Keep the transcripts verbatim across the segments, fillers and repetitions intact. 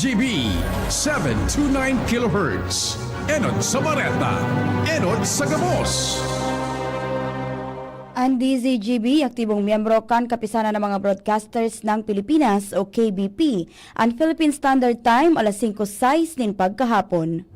D B seven two nine kilohertz. Enot sa Bareta, enot sa gabos. Ang D Z G B, aktibong miyembro kan Kapisanan ng mga Broadcasters ng Pilipinas o K B P. Ang Philippine Standard Time, alas singko sais nin pagkahapon.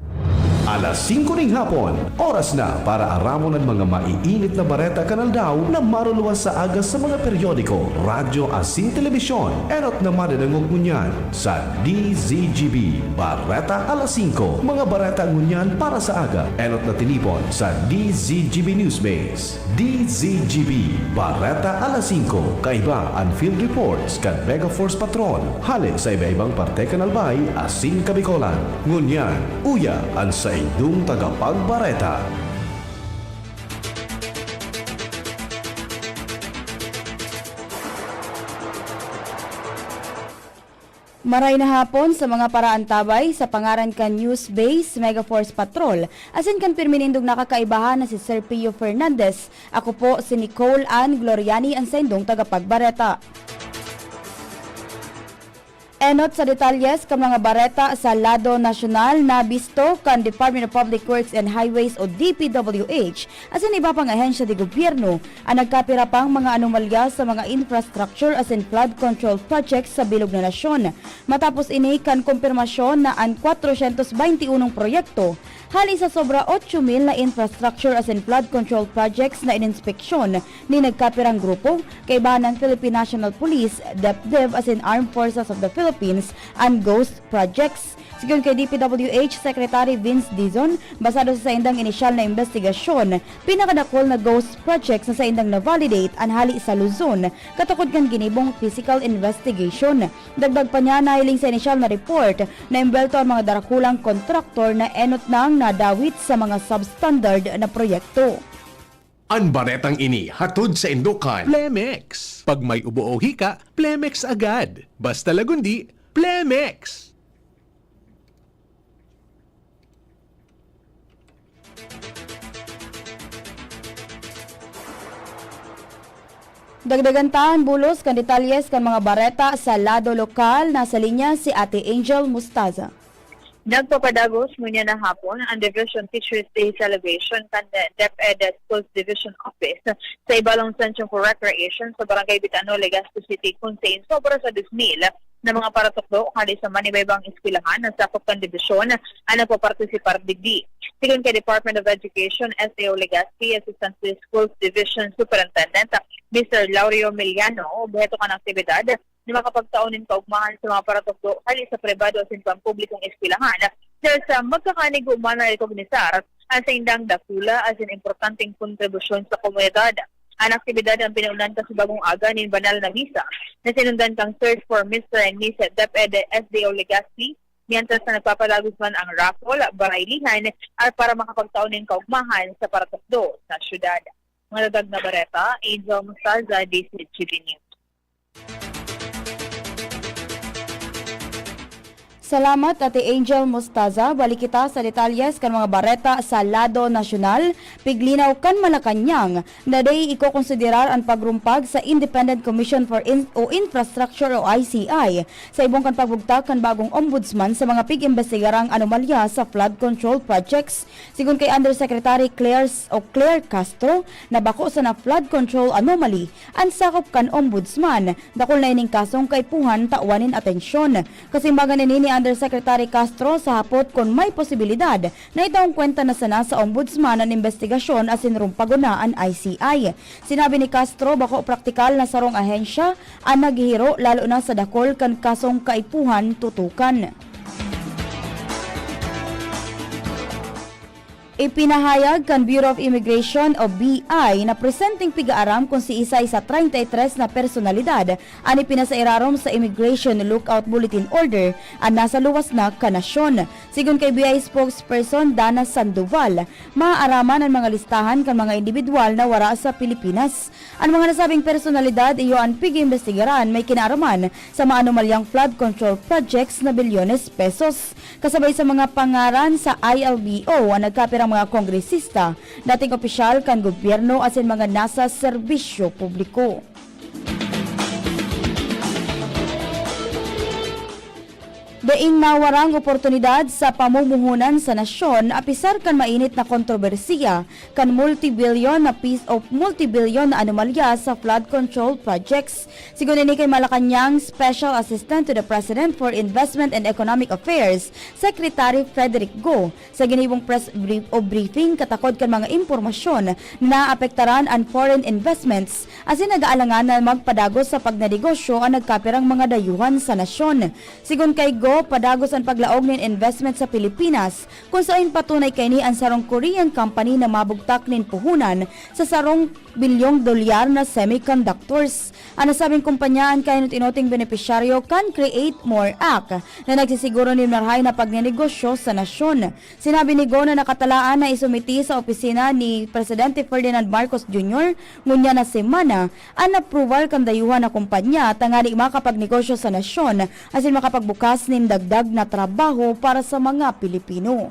Alas singko ning hapon, oras na para aramon an mga maiinit na bareta kan aldaw na maruluwas sa aga sa mga periodiko, radyo asin telebisyon. Enot na madadangog ngunyan sa D Z G B Bareta alas singko. Mga bareta ngunyan para sa aga, enot na tinipon sa D Z G B Newsbase. D Z G B, Bareta alas singko, kaiba an field reports kan Megaforce Patrol, hale sa iba-ibang parte kan Albay asin Kabicolan. Ngunyan, uya an saindong tagapagbareta. Maray na hapon sa mga paraantabay, sa pangaran kan Newsbase Megaforce Patrol, asin kan pirmi nindong nakakaibahan na si Sir Pio Fernandez, ako po si Nicole Ann Gloriani, an saindong tagapagbareta. Enot sa detalyes kan mga bareta sa lado nasyonal na bisto kan Department of Public Works and Highways o D P W H asin iba pang ahensya de gobyerno an nagkapira pang mga anomalya sa mga infrastructure asin flood control projects sa bilog na nasyon. Matapos ini kan kumpirmasyon na an kwatrosyentos baynti unong proyekto hali sa sobra otso mil na infrastructure asin flood control projects na ininspeksyon nin nagkapirang grupo, kaibahan ng Philippine National Police, DepDev asin Armed Forces of the Philippines an ghost projects. Sigon kay D P W H Secretary Vince Dizon, basado sa saindang inisyal na imbestigasyon, pinakadakul na ghost projects na saindang na-validate an hali sa Luzon, katukod kan ginibong physical investigation. Dagdag pa niya, nahiling sa inisyal na report na embwelto an mga darakulang kontraktor na enot nang nadawit sa mga substandard na proyekto. An baretang ini hatod saindo kan Plemex. Pag may ubo o hika, Plemex agad. Basta Lagundi, Plemex! Dagdagan ta an bulos kan detalyes kan mga bareta sa lado lokal. Nasa linya si Ate Angel Mustaza. Nagpapadagos ngunyan na hapon ang Division Teachers Day Celebration kan DepEd Schools Division Office sa Ibalong Centro for Recreation sa Barangay Bitano, Legazpi City, kun sain sobra sa dos mil na mga paratukdo hali sa manibaybang eskwelahan na sakop kan dibisyon an nagpapartisipar digdi. Sigon kay Department of Education, S D O Legazpi, Assistant Schools Division Superintendent, Mister Laureo Miliano, obheto kan aktibidad na makapagtao nin kaugmahan sa mga paratukdo hali sa pribado asin pampublikong eskwelahan, dahil sa magkakanig human na rekognisar an saindang dakula asin importanteng kontribusyon sa komunidad. An aktibidad an pinaunan kan bagong aga nin banal na misa na sinundan kan search for Mister and Miss DepEd S D O Legazpi, mientras na nagpapadagos man ang raffle, baraylihan, at para makapagtao nin kaugmahan sa paratukdo sa syudad. Mga dadag na bareta, Angel Mustaza, D Z G B News. Salamat, Ate Angel Mustaza. Balik kita sa detalyes kan mga bareta sa lado nasyonal. Piglinaw kan Malacañang na dai ikokonsiderar an pagrumpag sa Independent Commission for In-, o Infrastructure o I C I sa ibong kan pagbugtak kan bagong ombudsman sa mga pig-imbestigarang anomalya sa flood control projects. Sigon kay Undersecretary Claire s-, o Claire Castro, na bako sana flood control anomaly an sakop kan Ombudsman, dakul na ining kasong kaipuhan tawan nin atensyon. Kasimbagan ini ni Undersecretary Castro sa hapot kun may posibilidad na itaong kwenta na sana sa Ombudsman an imbestigasyon asin rumpagon na an I C I. Sinabi ni Castro, bako praktikal na sarong ahensya an naghihiro, lalo na sa dakul kan kasong kaipuhan tutukan. Ipinahayag kan Bureau of Immigration o B I na presenteng pig-aaram kun siisay sa treinta y tres na personalidad an ipinasairarom sa Immigration Lookout Bulletin Order an nasa luwas na kan nasyon. Sigon kay B I spokesperson Dana Sandoval, maaaraman an mga listahan kan mga indibidwal na wara sa Pilipinas. An mga nasabing personalidad iyo an pig-iimbestigaran may kinaaraman sa maanomalyang flood control projects na bilyones pesos, kasabay sa mga pangaran sa I L B O an nagkapirang mga kongresista, dating opisyal kan gobyerno asin mga nasa serbisyo publiko. Daing nawarang oportunidad sa pamumuhunan sa nasyon, apisar kan mainit na kontrobersiya kan multibilyon na pis-, o multibilyon na anomalya sa flood control projects. Sigon ini kay Malacañang Special Assistant to the President for Investment and Economic Affairs, Secretary Frederick Go, sa ginibong press brief o briefing katakod kan mga impormasyon na naapektaran an foreign investments asin nag-aalangan na magpadagos sa pagnenegosyo an nagkapirang mga dayuhan sa nasyon. Sigon kay Go, padagos an paglaog nin investment sa Pilipinas, kun saen patunay kaini an sarong Korean company na mabugtak nin puhunan sa sarong bilyong dolyar na semiconductors. An nasabing kumpanya an kainot-inoting benepisyaryo kan Create More Act na nagsisiguro nin marahay na pagnenegosyo sa nasyon. Sinabi ni Go na nakatalaan na isumiti sa opisina ni Presidente Ferdinand Marcos Junior ngunyan na semana an approval kan dayuhan na kumpanya tanganing makapagnegosyo sa nasyon asin makapagbukas nin dagdag na trabaho para sa mga Pilipino.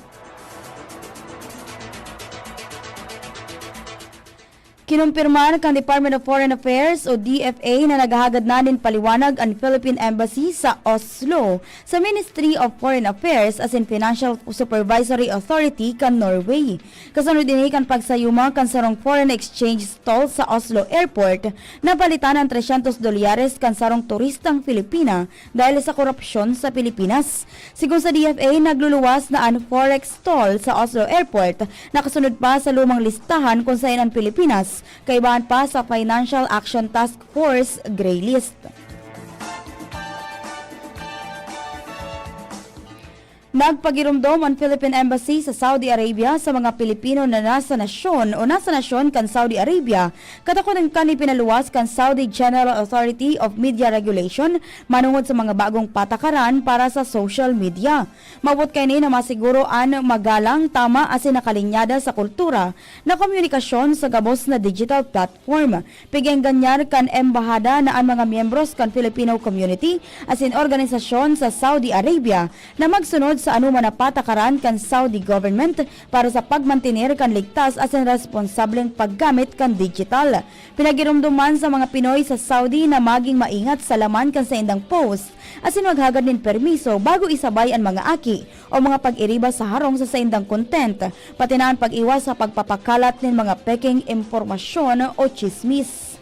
Kinumpirmar kan Department of Foreign Affairs o D F A na naghahagad na nin paliwanag an Philippine Embassy sa Oslo sa Ministry of Foreign Affairs asin Financial Supervisory Authority kan Norway. Kasunod ini kan pagsayuma kan sarong foreign exchange stall sa Oslo Airport, napalitan an tresyentos dolyares kan sarong turistang Filipina dahil sa korupsyon sa Pilipinas. Sigon sa D F A, nagluluwas na an forex stall sa Oslo Airport, nakasunod pa sa lumang listahan kun saen an Pilipinas kaibahan pa sa Financial Action Task Force Grey List. Nagpagiromdom an Philippine Embassy sa Saudi Arabia sa mga Pilipino na nasa nasyon o nasa nasyon kan Saudi Arabia, katakodan kan ipinaluwas kan Saudi General Authority of Media Regulation manongod sa mga bagong patakaran para sa social media. Mawot kaini na masiguro an magalang, tama asin nakalinyada sa kultura na komunikasyon sa gabos na digital platform. Pig-engganyar kan embahada na an mga miyembros kan Filipino community asin organisasyon sa Saudi Arabia na magsunod sa anoman na patakaran kan Saudi government para sa pagmantener kan ligtas asin responsableng paggamit kan digital. Pinagiromdoman sa mga Pinoy sa Saudi na maging maingat sa laman kan saindang post asin maghagad nin permiso bago isabay an mga aki o mga pag-iriba sa harong sa saindang content, pati na an pag-iwas sa pagpapakalat nin mga pekeng impormasyon o tsismis.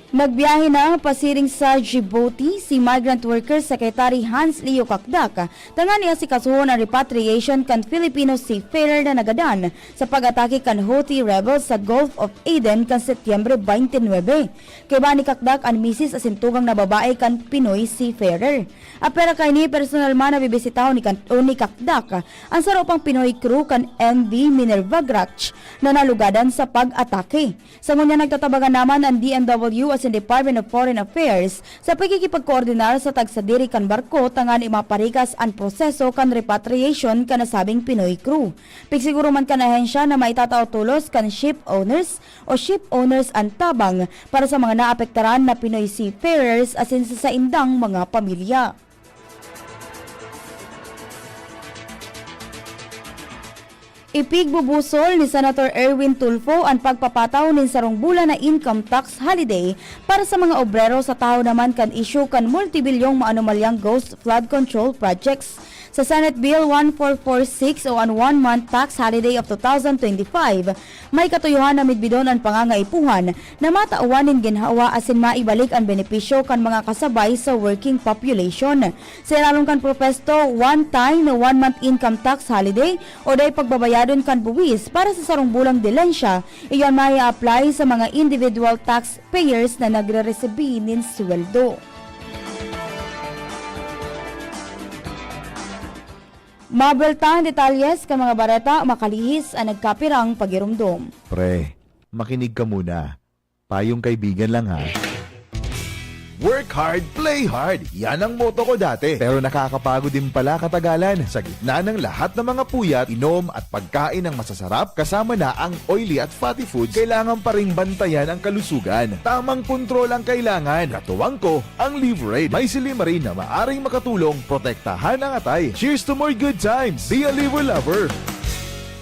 Nagbiyahe na pasiring sa Djibouti si Migrant Workers Secretary Hans Leo Cacdac tanganing asikasuhon an repatriation kan Filipino seafarer na nagadan sa pag-atake kan Houthi rebels sa Gulf of Aden kan Setyembre twenty-nine. Kaiba ni Cacdac an misis asin tugang na babae kan Pinoy seafarer. Apwera kaini, personal man na bibisitahan ni Kan-, o ni Cacdac an saro pang Pinoy crew kan M V Minerva Grach na nalugadan sa pag-atake. Sa ngunyan, nagtatabangan naman an D M W asin Department of Foreign Affairs sa pakikipagkoordinar sa tagsadiri kan barko tanganing maparikas an proseso kan repatriation kan nasabing Pinoy crew. Pigsiguro man kan ahensya na maitatao tolos kan ship owners o ship owners an tabang para sa mga naapektaran na Pinoy seafarers asin sa saindang mga pamilya. Ipigbubusol ni Senator Erwin Tulfo an pagpapataw nin sarong bulan na income tax holiday para sa mga obrero sa tahaw naman kan isyu kan multibilyong maanomalyang ghost flood control projects. Sa Senate Bill one four four six o an one-month tax holiday of two thousand twenty-five, may katuyohan na midbidon an pangangaipuhan na matawan nin ginhawa asin maibalik an benepisyo kan mga kasabay sa working population. Sa ilarom kan propesto, one-time, one-month income tax holiday o dai pagbabayadon kan buwis para sa sarong bulang dilensya, iyan mai-apply sa mga individual taxpayers na nagre-resibi nin sweldo. Mabelta ang detalyes kan mga bareta makalihis an nagkapirang pagiromdom. Pre, makinig ka muna. Payong kaibigan lang, ha. Work hard, play hard. Yan ang motto ko dati. Pero nakakapagod din pala katagalan. Sa gitna ng lahat ng mga puyat, inom at pagkain ng masasarap, kasama na ang oily at fatty foods, kailangan pa ring bantayan ang kalusugan. Tamang kontrol ang kailangan. Katuwang ko, ang Liverade. May silymarin na maaring makatulong protektahan ang atay. Cheers to more good times! Be a Liver Lover!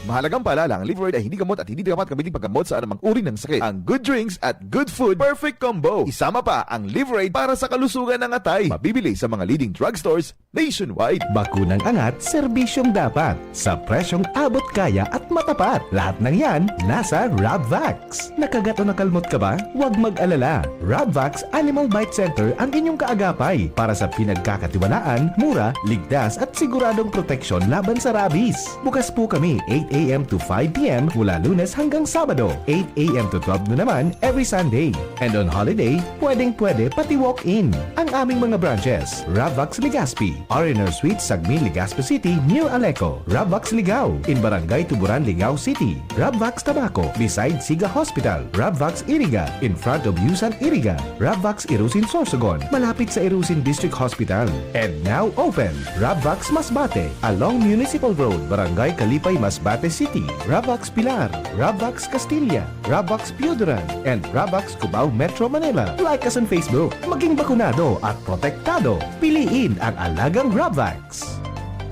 Mahalagang paalala, ang Liveride ay hindi gamot at hindi dapat gamitin paggamot sa anumang uri ng sakit. Ang good drinks at good food, perfect combo. Isama pa ang Liveride para sa kalusugan ng atay. Mabibili sa mga leading drugstores nationwide. Bakunang angat, serbisyong dapat, sa presyong abot kaya at matapat. Lahat ng yan, nasa Rabvax. Nakagat o nakalmot ka ba? Huwag mag-alala. Rabvax Animal Bite Center ang inyong kaagapay para sa pinagkakatiwalaan, mura, ligtas at siguradong proteksyon laban sa rabies. Bukas po kami eight a m to five p m mula Lunes hanggang Sabado, eight a m to twelve noon naman every Sunday. And on holiday, pwedeng-pwede pati walk-in. Ang aming mga branches, Rabvax Legazpi, R and R Suite, Sagmin, Legazpi City, near Aleco. Rabvax Ligao, in Barangay Tuburan, Ligao City. Rabvax Tabaco, beside Siga Hospital. Rabvax Iriga, in front of Yusan Iriga. Rabvax Irusin Sorsogon, malapit sa Irusin District Hospital. And now open, Rabvax Masbate, along Municipal Road, Barangay Kalipay, Masbate City. Rabvax Pilar, Rabvax Castilla, Rabvax Pioduran, and Rabvax Cubao, Metro Manila. Like us on Facebook. Maging bakunado at protektado. Piliin ang alagang Rabvax.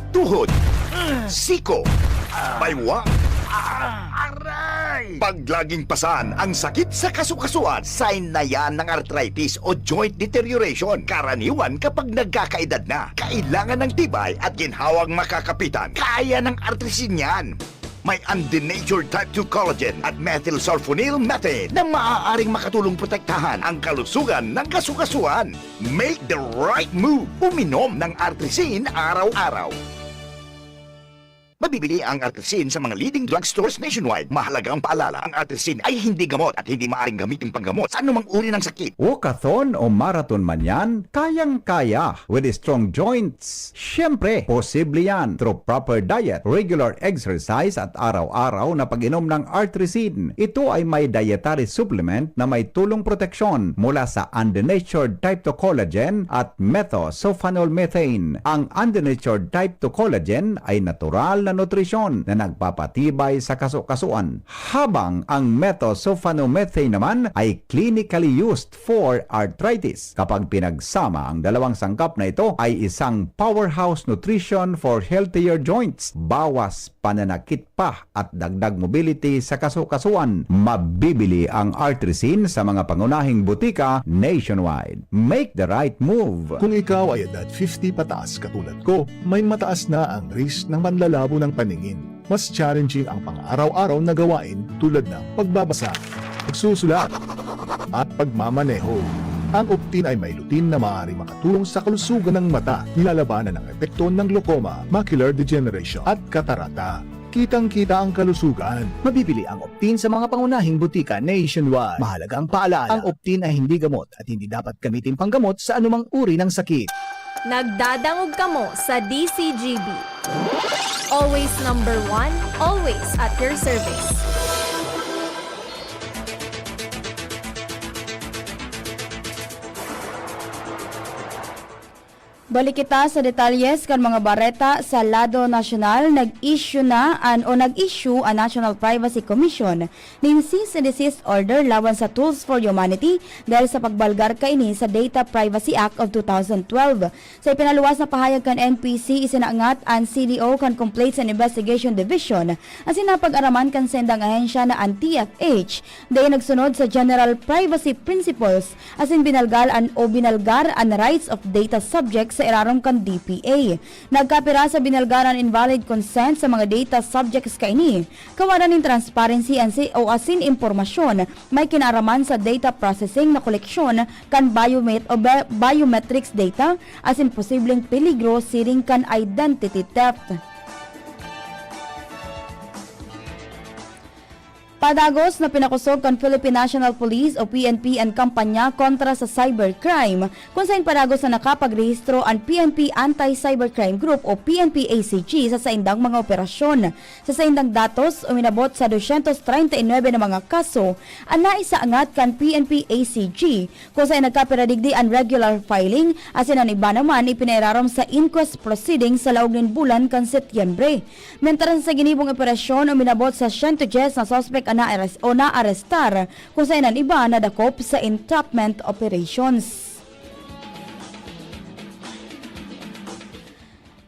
Tuhod, siko, baywa, aray! Pag laging pasan ang sakit sa kasukasuan, sign na yan ng arthritis o joint deterioration. Karaniwan kapag nagkakaedad na, kailangan ng tibay at ginhawang makakapitan. Kaya ng Artrisin yan. May undenatured type two collagen at methylsulfonyl methane na maaaring makatulong protektahan ang kalusugan ng kasukasuan. Make the right move. Uminom ng Artrisin araw-araw. Mabibili ang Artrisin sa mga leading drugstores nationwide. Mahalagang paalala, ang Artrisin ay hindi gamot at hindi maaaring gamitin panggamot sa anumang uri ng sakit. Walkathon o marathon man yan, kayang-kaya with strong joints. Siyempre, posible yan through proper diet, regular exercise at araw-araw na pag-inom ng Artrisin. Ito ay may dietary supplement na may tulong proteksyon mula sa undenatured type two collagen at methylsulfonyl methane. Ang undenatured type two collagen ay natural na nutrisyon na nagpapatibay sa kasukasuan, habang ang methylsulfonyl methane naman ay clinically used for arthritis. Kapag pinagsama, ang dalawang sangkap na ito ay isang powerhouse nutrition for healthier joints. Bawas pananakit pa at dagdag mobility sa kasukasuan. Mabibili ang Artrisin sa mga pangunahing butika nationwide. Make the right move! Kung ikaw ay edad fifty pataas katulad ko, may mataas na ang risk ng panlalabo ng paningin. Mas challenging ang pang-araw-araw na gawain tulad ng pagbabasa, pagsusulat, at pagmamaneho. Ang Optin ay may lutein na maaaring makatulong sa kalusugan ng mata, nilalabanan ang epekto ng glaucoma, macular degeneration, at katarata. Kitang-kita ang kalusugan. Mabibili ang Optin sa mga pangunahing butika nationwide. Mahalagang paalala, ang Optin ay hindi gamot at hindi dapat gamitin panggamot sa anumang uri ng sakit. Nagdadangog kamo sa D C G B. Always number one, always at your service. Balik kita sa detalye kan mga bareta sa lado nasyonal. Nag-issue na an, o nag-issue an National Privacy Commission nin cease and desist order laban sa Tools for Humanity dahil sa pagbalgar kaini sa Data Privacy Act of two thousand twelve. Sa ipinaluwas na pahayag kan N P C, isinangat an C D O kan Complaints and Investigation Division asin napag-araman kan saindang ahensya na an T F H, dai nagsunod sa general privacy principles asin binalgar an, o binalgar an rights of data subjects sa irarom kan D P A. Nagkapirasa binalgar an invalid consent sa mga data subjects kaini. Kawalan nin transparency an si, o asin impormasyon may kinaaraman sa data processing na koleksyon kan biomet-, o bi-, biometrics data asin posibleng peligro siring kan identity theft. Padagos na pinakosog kan Philippine National Police o P N P an kampanya kontra sa cybercrime, kung sain padagos na nakapagrehistro an P N P Anti-Cybercrime Group o P N P A C G sa saindang mga operasyon. Sa saindang datos, uminabot sa dosyentos treinta y nuebe na mga kaso an naisaangat kan P N P A C G, kung sain nagkapira digdi an regular filing, asin an iba naman ipinairarom sa inquest proceedings sa laog nin bulan kan Setyembre. Mientras sa ginibong operasyon, uminabot sa siyento dyes na suspek an naares-, o naarestar, kung sain an iba nadakop sa entrapment operations.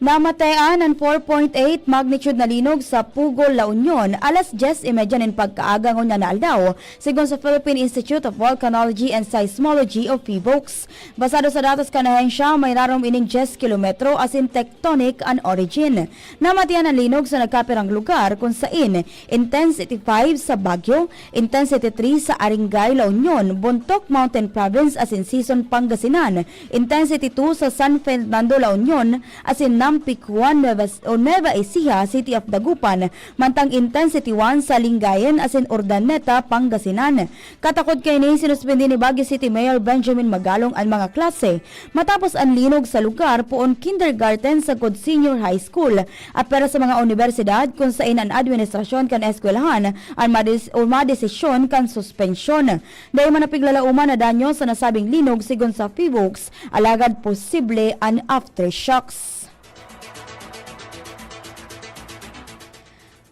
Namatean an four point eight magnitude na linog sa Pugol, La Union, alas dyes y media nin pagkaaga ngunyan na aldaw, sigon sa Philippine Institute of Volcanology and Seismology o PHIVOLCS. Basado sa datos kan ahensya, may rarom ining dyes kilometro asin tectonic an origin. Namatean an linog sa nagkapirang lugar, kun sain Intensity five sa Baguio, Intensity three sa Aringay, La Union, Bontoc Mountain Province asin Sison, Pangasinan, Intensity two sa San Fernando, La Union, asin Nampicuan, Nueva, o Nueva Ecija, City of Dagupan, mantang Intensity one sa Lingayen asin Urdaneta, Pangasinan. Katakod kaini, sinuspindi ni Baguio City Mayor Benjamin Magalong an mga klase, matapos an linog sa lugar, poon kindergarten sagkod senior high school. Apwera sa mga unibersidad, kun sain an administrasyon kan eskwelahan an madis-, o madesisyon kan suspensyon. Dai man napiglalauman na danyo sa nasabing linog sigon sa PHIVOLCS, alagad posible an aftershocks.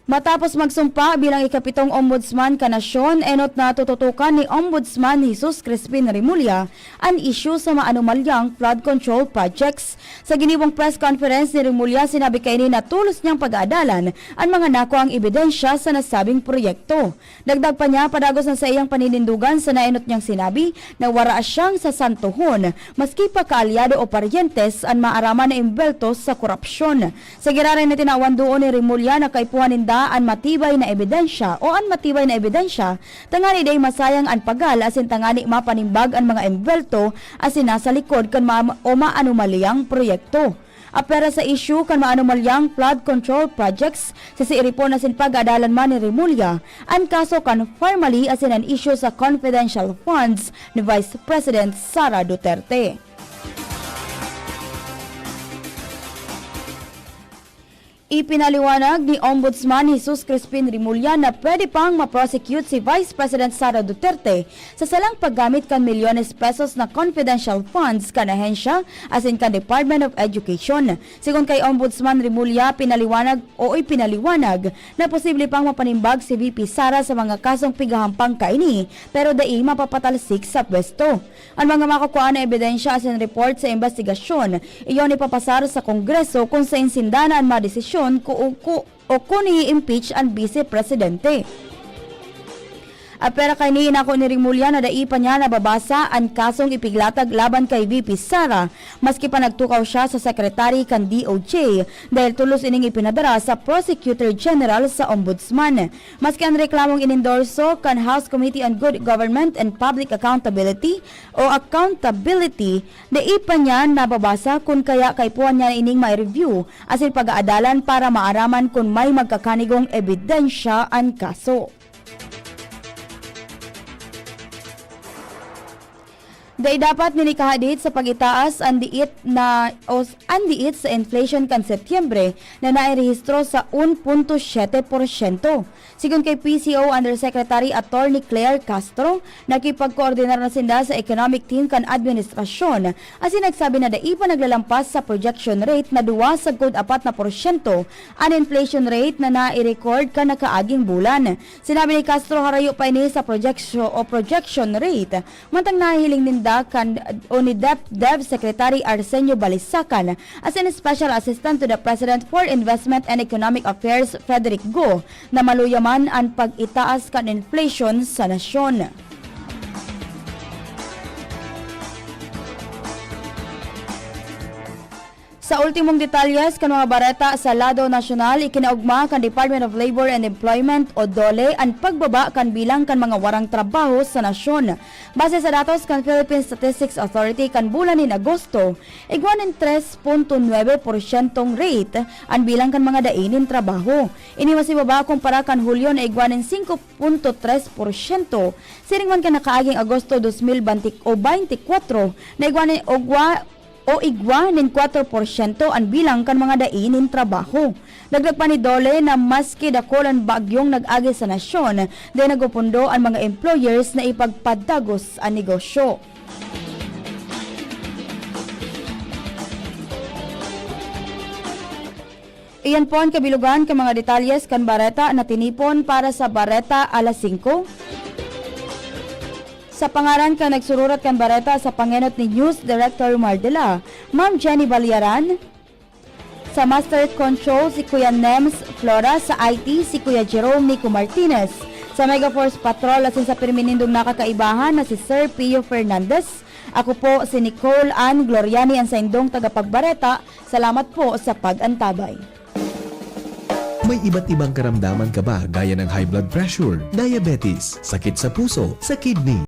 Matapos magsumpa bilang ikapitong ombudsman kan nasyon, enot na tututukan ni Ombudsman Jesus Crispin Remulla an isyu sa maanomalyang flood control projects. Sa ginibong press conference ni Remulla, sinabi kaini na tolos niyang pag-aadalan an mga nakuang ebidensya sa nasabing proyekto. Dagdag pa niya, padagos na saiyang paninindogan sa naenot niyang sinabi na wara siyang sasantohon, maski pa kaalyado o paryentes an maaraman na embwelto sa korupsyon. Sa giraray na tinawan duon ni Remulla na kaipuhan ninda an matibay na ebidensya o an matibay na ebidensya, tangani dai masayang an pagal asin tangani mapanimbag an mga embwelto asin nasa likod kan ma-, o maanomalyang proyekto. Apwera sa isyu kan maanomalyang flood control projects, sisiiripon asin pag-aadalan man ni Remulla an kaso kan Farmally asin an isyu sa confidential funds ni Vice President Sara Duterte. Ipinaliwanag ni Ombudsman Jesus Crispin Remulla na pwede pang ma-prosecute si Vice President Sara Duterte sa salang paggamit kan milyones pesos na confidential funds kan ahensya asin kan Department of Education. Sigon kay Ombudsman Remulla, pinaliwanag o ipinaliwanag na posible pang mapanimbag si V P Sara sa mga kasong pigahampang kaini, pero dai mapapatalsik sa pwesto. An mga makukuha na ebidensya asin report sa imbestigasyon, iyon ipapasar sa Kongreso kun saen sinda na an madesisyon ku-, ku-, o kun i-impeach an Bise Presidente. Apwera kaini, inako ni Remulla na dai pa niya nababasa an kasong ipiglatag laban kay V P Sara, maski pa nagtukaw siya sa secretary kan D O J, dahil tolos ining ipinadara sa Prosecutor General sa Ombudsman. Maski an reklamong inendorso kan House Committee on Good Government and Public Accountability o Accountability, dai pa niya nababasa, kun kaya kaipuhan niya ining mai-review asin pag-aadalan para maaraman kun may magkakanigong ebidensya an kaso. Dai dapat nin ikahadit sa pag-itaas an diit na, o s-, an diit sa inflation kan Setyembre na nairehistro sa un punto siyete porsyento. Sigon kay P C O Undersecretary Attorney Claire Castro, nakipagkoordinar na sinda sa economic team kan administrasyon asin nagsabi na dai pa naglalampas sa projection rate na duwa sagkod apat na porsyento an inflation rate na nai-record kan nakaaging bulan. Sinabi ni Castro, harayo pa ini sa projection o projection rate, mantang nahihiling ninda kan o ni DepDev Secretary Arsenio Balisacan asin Special Assistant to the President for Investment and Economic Affairs Frederick Go na maluya man an pag-itaas kan inflation sa nasyon. Sa ultimong detalyes kan mga bareta sa lado nasyonal, ikinaogma kan Department of Labor and Employment o DOLE an pagbaba kan bilang kan mga warang trabaho sa nasyon. Base sa datos kan Philippine Statistics Authority kan bulan nin Agosto, igwa nin tres punto nuebe porsyentong rate an bilang kan mga dai nin trabaho. Ini mas ibaba kumpara kan Hulyo na igwa nin singko punto tres porsyento, siring man kan nakaaging Agosto dos mil bente o bente kwatro na igwa nin, o igwa, o igwa nin kwatro porsyento an bilang kan mga dai nin trabaho. Dagdag pa ni DOLE na maski dakul an bagyong nag-agi sa nasyon, dai nagpupundo an mga employers na ipagpadagos an negosyo. Iyan po an kabilugan kan mga detalyes kan bareta na tinipon para sa Bareta Alas Singko. Sa pangaran kan nagsururat kan bareta sa pangenot ni News Director Mardela, Ma'am Jenny Baliaran. Sa Master Control, si Kuya Nems Flora. Sa I T, si Kuya Jerome Nico Martinez. Sa Mega Force Patrol, asin sa pirmi nindong nakakaibahan na si Sir Pio Fernandez. Ako po si Nicole Ann Gloriani, ang saindong tagapagbareta. Salamat po sa pag-antabay. May iba't ibang karamdaman ka ba, gaya ng high blood pressure, diabetes, sakit sa puso, sa kidney,